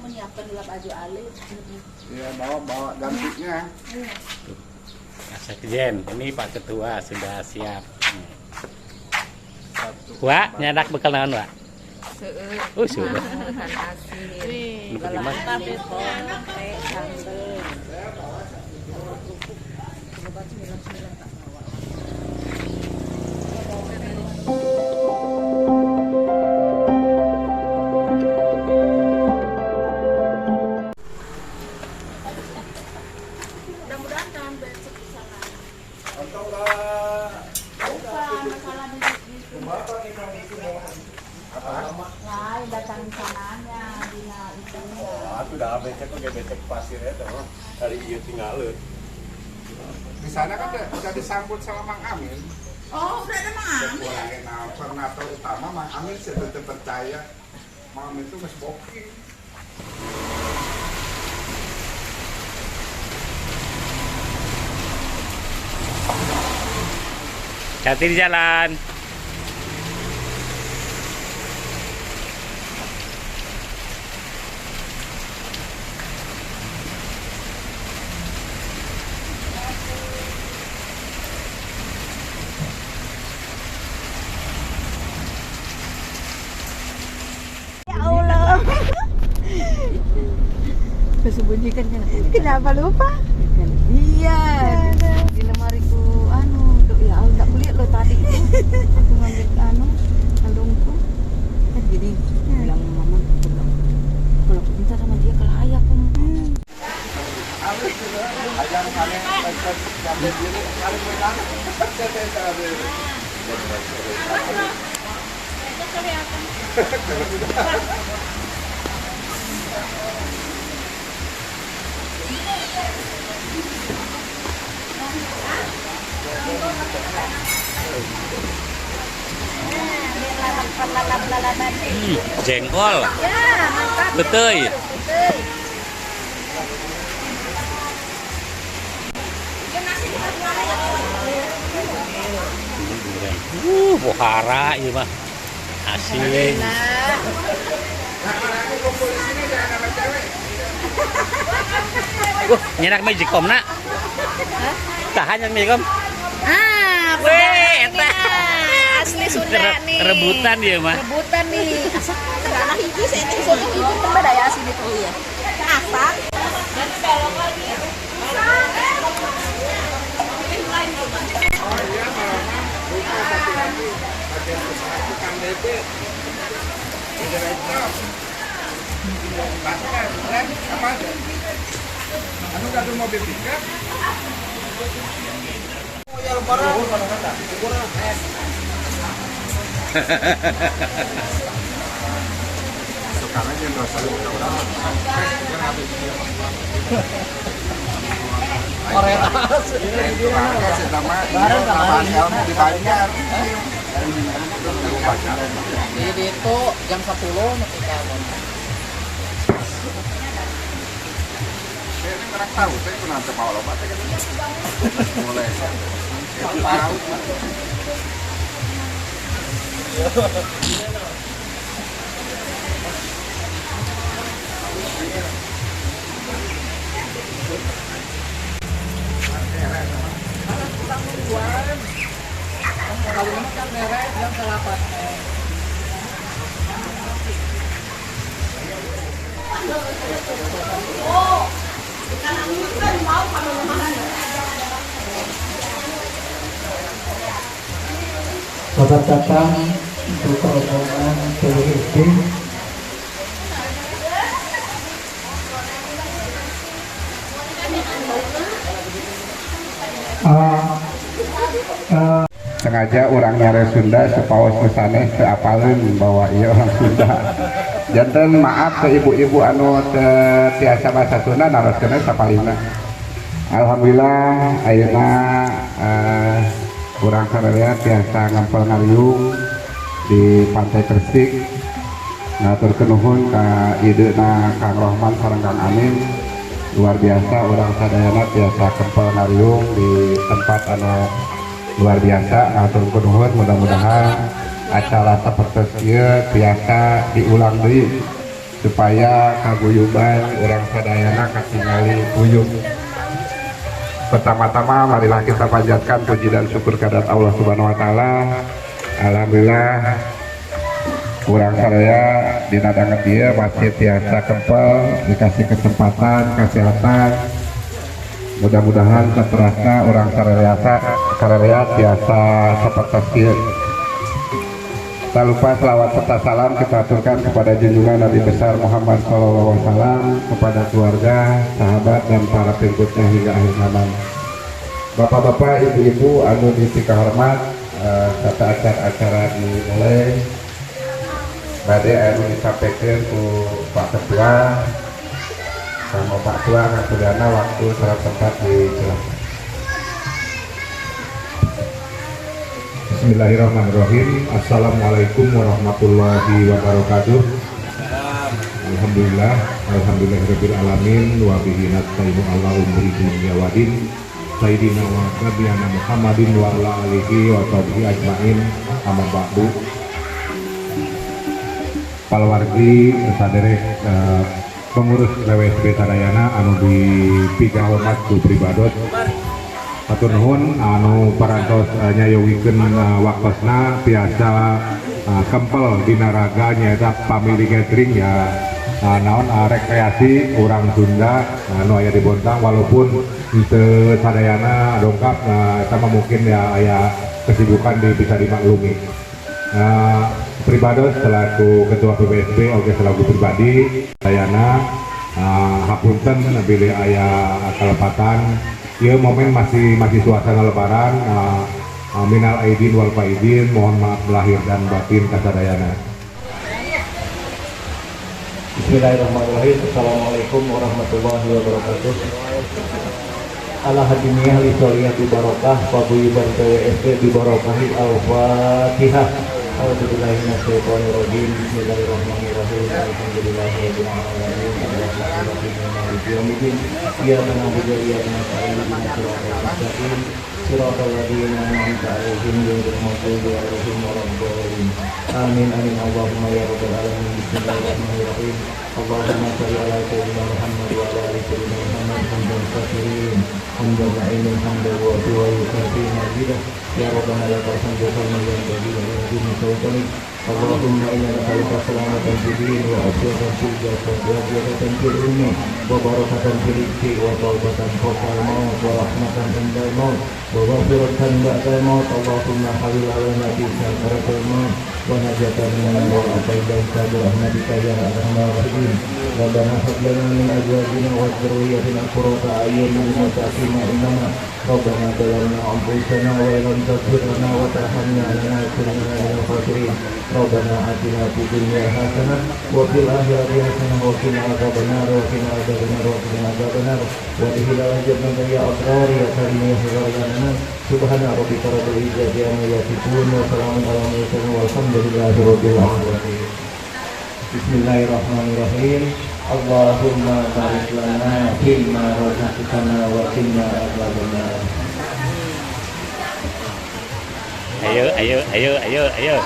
Menyiapkan dulu baju alit. Iya, bawa bawa gantinya. Sekjen, ini Pak Ketua sudah siap. Wak, nyandak bekal naon, Wak? Seueur. Oh, sudah. Ikan asin. Nu penting mah Tempe, sambel. Mudah-mudahan jangan becek di sana. Bukan masalah di lain datang di sananya, dina itu. Ah, sudah becek oke, becek pasirnya tuh dari iya tinggalin. Di sana kan udah disambut sama Mang Amin. Oh, udah ada Mang Amin. Kurangin koordinator utama Mang Amin, saya tetap percaya. Mang Amin itu masih booking. Hati di jalan. Ya Allah. Kesembunyikan kan. Kenapa lupa? Iya. Di lemariku anu, tuh, ya Allah, enggak kulihat loh tadi itu. Aku ngambil anu kalungku. Kan gini, bilang mama, aku bilang, kalau aku minta sama dia kalau ayah aku Amin sudah. Ajar kalian baca sampai diri kalian menang. Saya tidak ada. Itu kelihatan. Jengkol. Ya, mantap. Betul. Betul. Goreng. Pohara ieu mah. Asin. Nah, Nah, aku kumpul di sini jangan sama cewek. Nyenak magicom na. Tahan yang magicom. Ah, Weh, ini eta. mah asli Sunda nih. Rebutan dia mah. Rebutan nih. Asak karena hiji saya teh soto hiji tembe daya asin itu ya. Asak. Oh iya, Mama. Lupa satu lagi. Bagian usaha itu Kang Dede. Direktur. Bahkan, kan, apa? Anu kado mobil pickup. Sekarang yang dosa lu udah di Banjar. Di itu jam 10 nanti kamu. Ini kurang tahu, saya kurang tahu loba teh kan. Mulai. Tahu. Kalau ini kan beres jam 8. Selamat datang untuk rombongan PWSD. Sengaja orang nyare Sunda sepaos nu sanes teu apaleun bahwa ieu orang Sunda. Janten maaf ke ibu-ibu anu teu tiasa bahasa Sunda, naroskeun sapalina. Alhamdulillah ayeuna urang sadaya tiasa ngempel ngariung di Pantai Kersik. Ngaturkeun nuhun ka idena Kang Rohman sareng Kang Amin. Luar biasa urang sadayana tiasa kempel ngariung di tempat anu luar biasa. Ngaturkeun nuhun, mudah-mudahan acara seperti ieu tiasa diulang deui. Supaya kaguyuban urang sadayana katingali guyub. Pertama-tama marilah kita panjatkan puji dan syukur kehadirat Allah Subhanahu wa taala. Alhamdulillah urang sadaya dina danget ieu masih tiasa kempel, dikasih kesempatan, kesehatan. Mudah-mudahan terasa urang sadaya tiasa sapertos ieu. Tak lupa selawat serta salam kita aturkan kepada junjungan Nabi besar Muhammad Shallallahu Alaihi Wasallam, kepada keluarga, sahabat dan para pengikutnya hingga akhir zaman. Bapak-bapak, ibu-ibu, anu dipikahormat, tata acara dimulai. Bade anu disampaikan ku Pak Ketua sama Pak Tua Kang Sudana, waktu sareng tempat dijelaskan. Bismillahirrahmanirrahim. Assalamualaikum warahmatullahi wabarakatuh. Alhamdulillah, alhamdulillahirabbil alamin wa bihi nasta'inu ala umuri dunya wadin. Sayyidina wa nabiyana Muhammadin wa ala alihi wa sahbihi ajmain. Amma ba'du. Palawargi saderek pengurus PWSB sadayana anu dipikahormat ku pribados. Hatur nuhun anu parantos nyayogikeun waktosna tiasa kempel dina raga nyaeta family gathering ya, naon rekreasi urang Sunda anu aya di Bontang, walaupun teu sadayana dongkap, eta mah mungkin ya aya kesibukan di bisa dimaklumi. Pribados selaku Ketua PWSB oge selaku pribadi sadayana, hapunten bilih aya kalepatan. Ieu momen masih masih suasana lebaran, minal aidin wal faidin, mohon maaf lahir dan batin kasadayana. Bismillahirrahmanirrahim. Assalamualaikum warahmatullahi wabarakatuh. Ala hadiniyah li sholiyah bi barokah paguyuban PWSB bi barokahi. Al-Fatihah. A'udzubillahi minasyaitonirrajim. Bismillahirrahmanirrahim. Alhamdulillahirabbil alamin. Arrahmanirrahim. Maliki yaumiddin. Iyyaka na'budu wa iyyaka nasta'in. Ihdinas siratal mustaqim. Siratal ladzina an'amta 'alaihim ghairil maghdubi 'alaihim waladdallin. Amin amin Allahumma ya rabbal alamin. Bismillahirrahmanirrahim. Allahumma shalli ala sayyidina Muhammad wa ala ali sayyidina Muhammad hamdan katsirin hamdan na'imin hamdan wa wa yukafi mazidah. Ya rabbana lakal hamdu kama yanbaghi li azimi sultanik. Allahumma inna nas'aluka salamatan fid din wa afiyatan fil jasad wa ziyadatan fil ilmi wa barakatan fil rizqi wa taubatan qabla al-maut wa rahmatan indal maut wa maghfiratan ba'dal maut. Allahumma hawwil alaina fi sakaratil maut wa najatan minan nar wa ilaika bi rahmatika ya arhamar rahimin. Rabbana hab lana min azwajina wa dhurriyyatina qurrata a'yun waj'alna imama. Rabbana zalamna anfusana wa illam taghfir lana wa tarhamna lanakunanna minal khasirin. Rabbana atina fid dunya hasanah wa fil akhirati hasanah wa qina adzabannar wa qina adzabannar wa qina adzabannar wa adkhilna jannata ya abrar ya karim ya ghafar. Subhana rabbika rabbil izzati amma yasifun wa salamun alal mursalin walhamdulillahi rabbil alamin. Bismillahirrahmanirrahim. Allahumma barik lana fima razaqtana wa qina adzabannar. Ayo ayo ayo ayo ayo.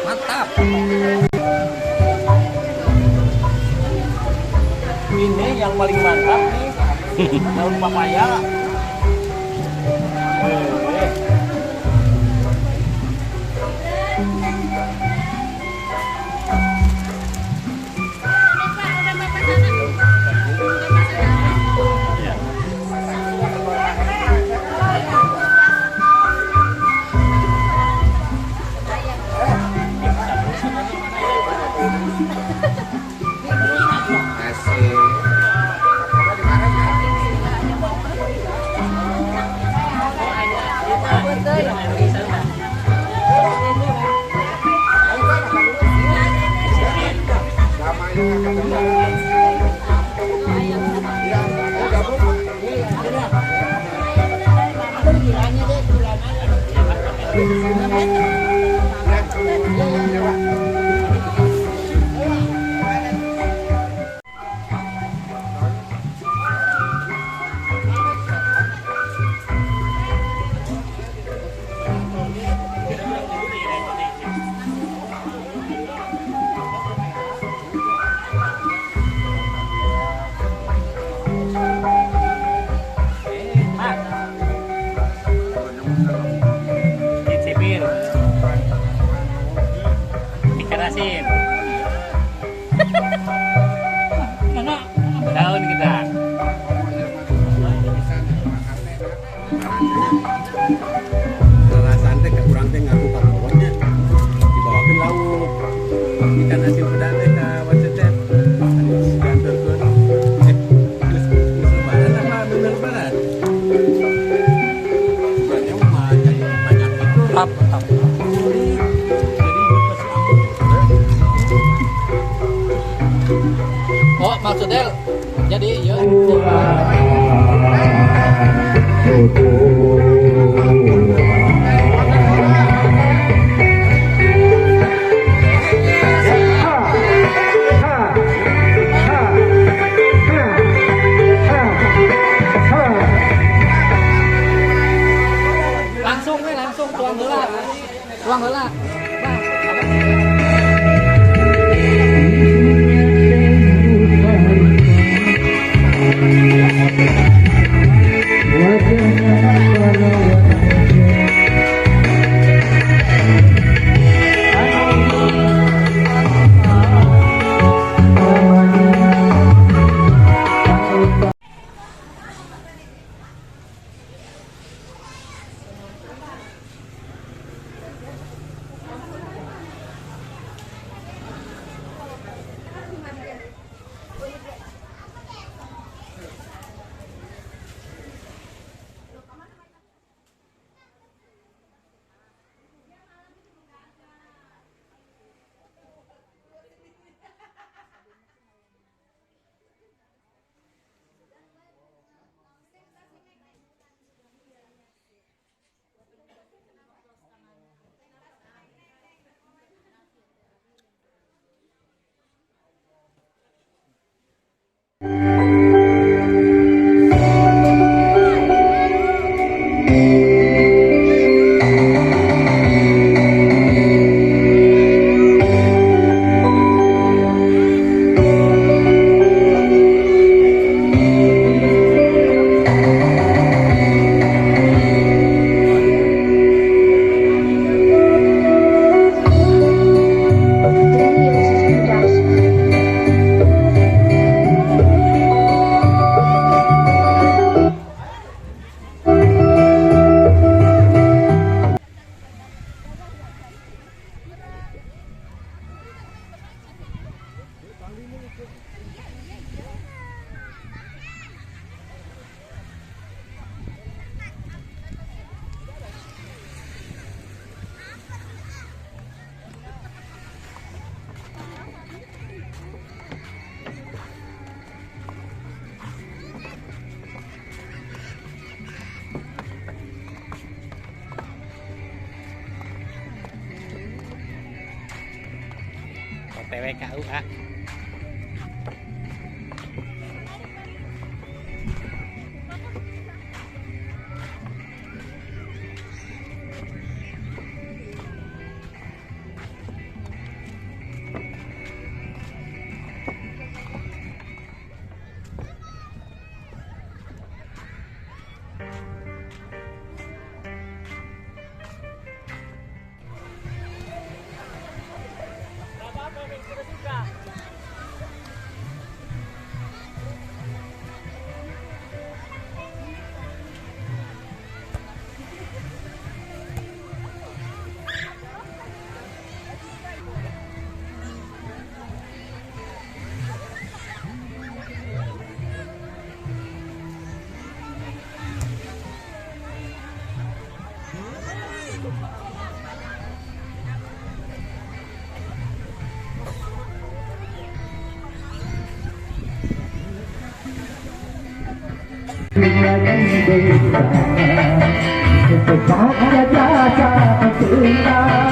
Mantap. Ini yang paling mantap nih, daun papaya. Asin. Daun kita. Alasan teh kurang teh ngaku kawannya dibawakeun lauk. Ikan asin pedas teh ka Wacecep. Anu diganterkeun. Geus lebaran apa bener lebaran? Bukannya mah jadi banyak itu. Tap. Jadi pas aku. Oh, maksudnya jadi ya. Langsung we, langsung tuang heula. Tuang heula. OTW KUA. Jasa cinta.